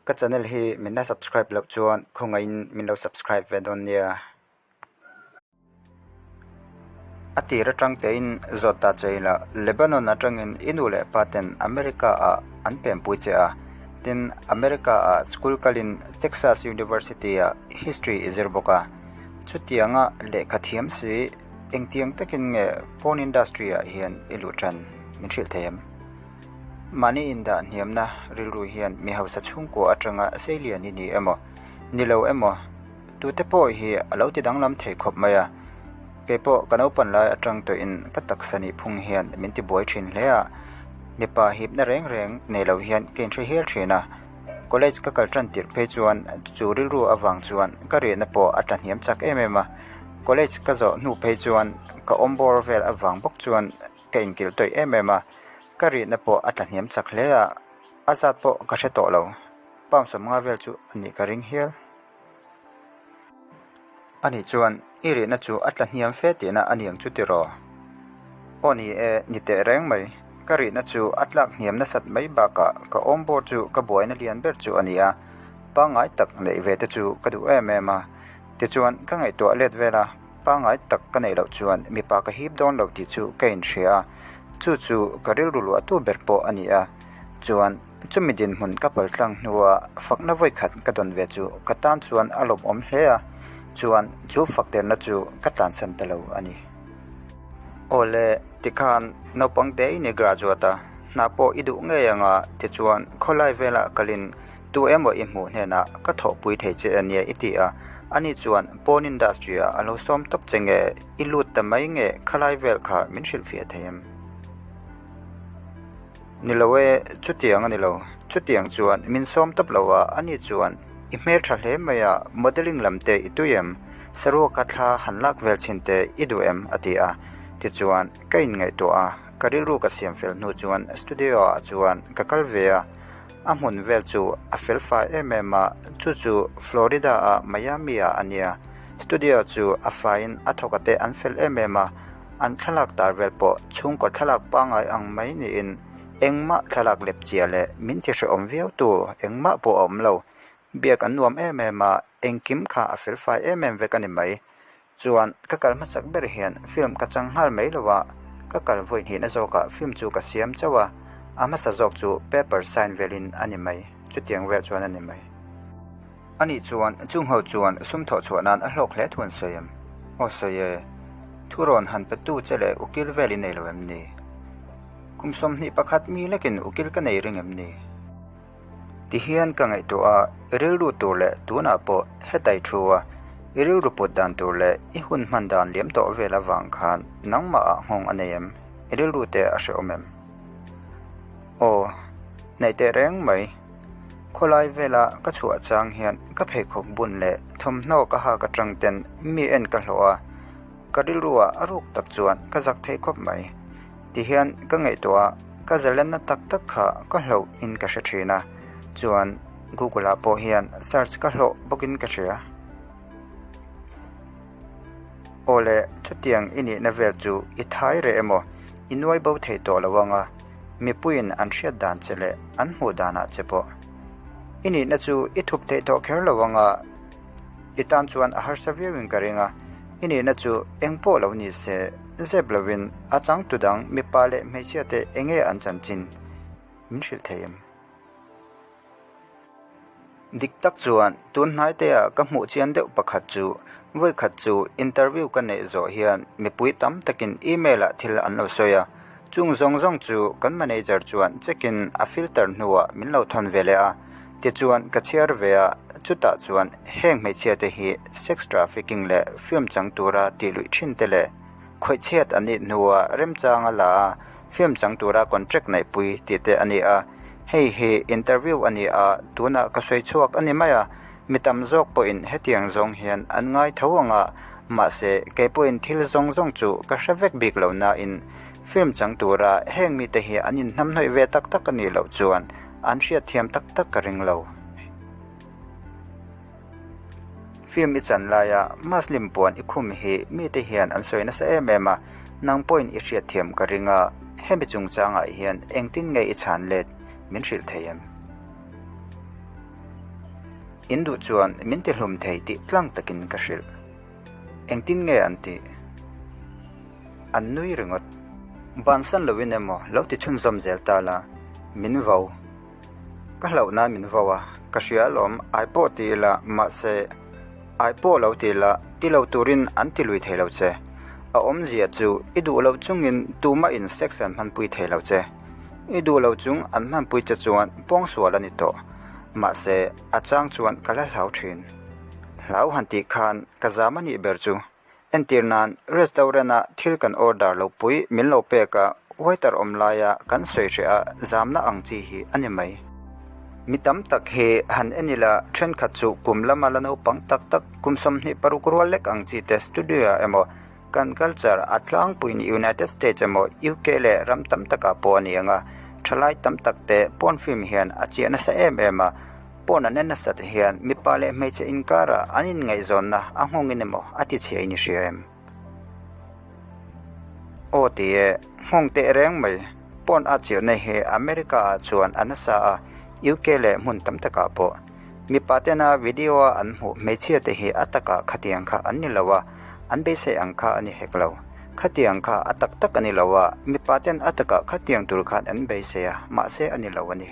Ka channel hi min la subscribe loh chuan khawngaihin min lo subscribe ve dawn nia. A tir atang tein zawt ta che ila Lebanon atangin i nu leh pa ten America ah an pempui che a, tin America ah school kalin Texas University ah history i zir bawk a. Chutianga lehkha thiam si engtiang takin nge porn industry ah hian i luh tan min hrilh thei em? Mahni indah hniamna rilru hian mi hausa chhungkua atanga seilian i ni emaw, ni lo emaw, tute pawh hi a lo ti danglam thei khawp mai a. Kei pawh ka naupan lai atang tawhin ka taksa nih phung hian min ti buai thin hle a, mipa hipna reng reng nei lo hian ka inhre hial thin a. College ka kal tan tirh phei chuan chu rilru avang chuan ka rihna pawh a tla hniam chak em em a. College ka zawh hnu phei chuan ka awm bawr vel avang bawk chuan Ka inkilh tawih em em a, ka rihna pawh a tlahniam chak hle a, a zat pawh ka hre tawh lo. Pound 50 vel chu a nih ka ring hial. Ani chuan, I rihna chu a tlahniam fe tihna a niang chu tiraw? Aw ni e, ni teh reng mai. Ka rihna chu a tlak hniam nasat mai bakah ka awm bawr chu ka buaina lian ber chu a ni a, pangngai tak neih ve te chu ka duh em em a. Tichuan, ka ngaihtuah let vel a. Pangngai tak ka neih loh chuan mipa ka hip dawn lo tih chu ka inhria a, chu chu ka rilru luahtu ber pawh a ni a. Chuan, chumi dinhmun ka paltlang hnua fakna vawikhat ka dawn ve chu ka tan chuan a lawmawm hle a, chuan chu fakderna chu ka tlansan ta lo a ni. Awle, tikhan naupang te i ni graduate a, hna pawh i duh ngei anga tichuan khawlai velah kalin Tu emaw i hmuh hnenah ka thawhpui thei che ania i ti a, ani chuan porn industry ah a lo sawm tawp che nge, i lut ta mai nge khalai vel kha min hrilhfiah thei em? Ni lo e, chutiang a ni lo, chutiang chuan min sawm tawp lo a, ani chuan i hmeltha hle mai a, modelling lam te i tui em? Saruaka thla han lak vel chhin te i duh em? a ti a, tichuan ka inngaihtuah a, ka rilru ka siam fel hnu chuan studio ah chuan ka kal ve a, A hmun vel chu a fel fai em em a, chu chu Florida a Miami ah a nia. Studio chu a faiin a thawka te an fel em em a, an thlalak tar vel pawh chhungkaw thlalak pangngai ang mai niin engmah thlalak lep chiah leh min ti hrehawm viau tu engmah pawh a awm lo. Biak an nuam em em a, engkim kha a fel fai em em vek a ni mai. Chuan ka kal hmasak ber hian film ka chang nghal mai lo a, ka kal vawi hnihna zawkah film chu ka siam chauh a, a hmasa zawk chu paper sign velin a ni mai, chutiang vel chuan a ni mai. Anih chuan chung ho chuan sum thawh chhuah nan a hlawk hle thu an sawi em? Aw sawi e, thu rawn han petu che leh ukil vel i nei lo em ni? Kum 21 mi lekin ukil ka nei ring em ni? Ti hian ka ngaihtuah a, i rilru tur leh tunah pawh hetai thu a, i rilru put dan tur leh i hun hman dan liam tawh vel avang khan nangmah ah nghawng a nei em? I rilru te a hrehawm em? Aw, neih teh reng mai. Khawlai vela ka chhuah chang hian ka pheikhawk bun leh thawmhnaw ka hak atang ten mi en ka hlawh a, ka rilru ah a ruk tak chuan ka zak thei khawp mai. Ti hian ka ngaihtuah a, ka zalenna tak tak kha ka hlauh in ka hre thin a, chuan Google ah pawh hian search ka hlawh bawk in ka hria. Aw le, chutiang i nihna vel chu i thai reh emaw, i nuai bo thei tawh lo ang a, mipuiin an hriat dan che leh an hmuh danah che pawh. I nihna chu i thup theih tawh kher lo ang a, I tan chuan a harsa viau in ka ring a, i nihna chu eng pawh lo ni se, zep lovin a changtu dang mipa leh hmeichhia te enge an chanchin min hrilh thei em? Dik tak chuan tun hnai te ah ka hmuh chian deuh pakhat chu vawikhat chu interview ka neih zawh hian mipui tam takin email ah thil an lo sawi a, Chung zawng zawng chu kan manager chuan check in a filter hnuah min lo thawn ve leh a, tichuan ka chhiar ve a, chutah chuan heng hmeichhia te hi sex trafficking leh film chang tura tih luih thin te leh khawihchhiat an nih hnuah remchang a la a, film chang tura contract neihpui tih te a ni a, hei hi interview a ni a, tunah ka sawi chhuak a ni mai a. Mi tam zawk pawhin hetiang zawng hian an ngai tho ang a, mahse kei pawhin thil zawng zawng chu ka hre vek bik lo nain film chang tura heng mite hi an inhnamhnawih ve tak tak a nih loh chuan an hriatthiam tak tak ka ring lo. Film i chan laia Muslim puan i khum hi mite hian an sawi nasa em em a, nang pawhin i hriatthiam ka ring a, hemi chungchangah hian engtin nge i chhan let min hrilh thei em? In duh chuan min ti hlum thei tih tlang takin ka hrilh. Engtin nge an tih? An nui ringawt. Bansan loin emaw lo ti chhunzawm zel ta la, min vo. Ka hlauh nan min vo a, ka hria alawm, ai pawh ti ila, mahse, ai pawh lo ti ila, ti lo turin an ti lui thei lo che. A awmzia chu i duh loh chungin tumah in sex an hmanpui thei lo che. I duh lo chung an hmanpui che chuan pawngsual a ni tawh. Mahse, a chang chuan ka la hlau thin. Hlau han tih khan ka zam a nih ber chu. Entir nan, restaurant-a thil kan order lo pui min lo pek a, waiter awm laia kan sawi hreh a zamna ang chi hi a ni mai. Mi tam tak hi han en ila thenkhat chu kum lama la naupang tak tak kum 26 rual lek ang chi te studio-ah emaw kan culture a tlangpuiin United States emaw UK leh ram tam takah pawh a ni ang a, thalai tam tak te pawn film hian a chiah nasa em em a. Pawn an en nasat hian mipa leh hmeichhe inkarah an inngaihzawnna a nghawngin emaw a ti chhia in i hria em? Aw ti e, nghawng teh reng mai. Pawn a chirhna hi America ah chuan a nasa a, UK leh hmun tam takah pawh. Mipa tena video a an hmuh hmeichhia te hi a takah khatiang kha an ni lo a, an beisei ang kha a ni hek lo. Khatiang kha a tak tak a ni lo a, mipa ten a takah khatiang tur khan an beisei a, mahse a ni lo a ni.